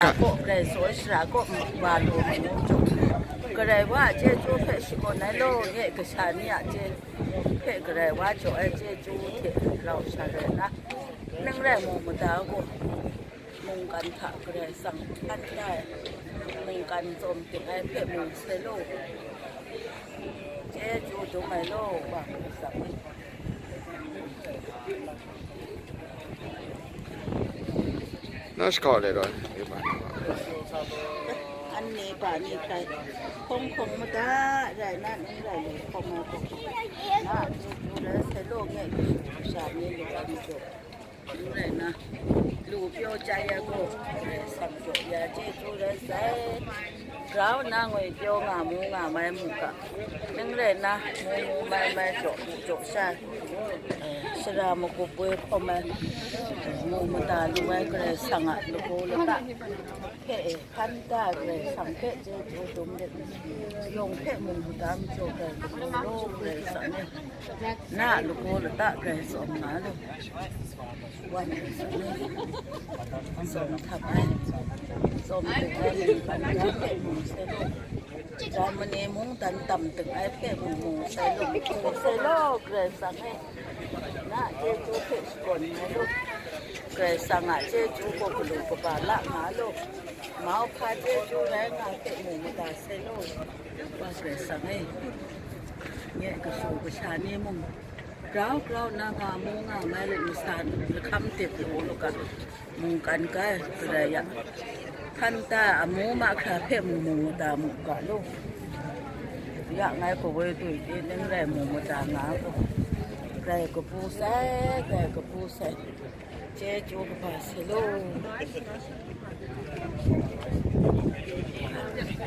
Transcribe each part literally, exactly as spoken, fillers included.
Kaw, Karai Kasau ai sara kaw wa lu ai nu jaw, Karai wa a chyeju hpe shakawn ai law, nye kasha ni a chye hpe Karai wa jaw ai chyeju hte rau sha rai nna, nang rai mu mada gaw, mungkan hta Karai Kasang hkan da ai, mungkan tsawm ting ai hpe mu sai law, chyeju dum ai law, wa Karai Kasang. Na shakau le roi. Anhte pa ni hkrai hkawng hkawng mada rai na, nang rai lu hkawng ai gaw, na a chyeju rai sai law, nye kasha ni lu ai majaw, nang rai na, lu pyaw chyai ai gaw, Karai Kasang jaw ya chyeju rai sai. Grau nna ngwi pyaw nga mu nga mai mu ga, nang rai na, mu mu mai mai jaw mu jaw sha, eh, sara magup poi hkawm ai, mu mada lu ai Karai Kasang a lagaw lata hpe e, hkan da ai Karai Kasang hpe chyeju dum let, yawng hpe mu mada majaw ai lagaw law, Karai Kasang e, na a lagaw lata Karai tsawm nga lu. Wan ai tsawm ai, tsawm htam ai, tsawm htam ai, mungkan ga hpe mung sai law, Germany mungdan tam ting ai hpe mung mung sai law, mung sai law, Karai Kasang e, na a chyeju hpe shakawn nga lu, Karai Kasang a chyeju gaw galu kaba la nga lu, mauhpa chyeju rai nga hpe mung mada sai law, wa Karai Kasang e, nye kashu kasha ni mung, grau grau nna nga mu nga mai let masa lahkam tit lu lu ga, mungkan ga ai, Karai ya, hkan da ai amu mahkra hpe mu mu da mu ga lu. Ya ngai kawoi dui di ning rai mu mu da nga gaw, Karai kabu sai, Karai kabu sai. Chyeju kaba sai law.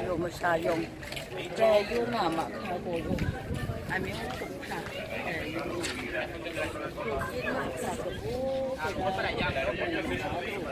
Lu masha yawng, dai yu nga mahkra gaw lu, amyu hkum hkra, dai yu nga, hkum sin mahkra kabu, kabu, kabu, kabu, kabu,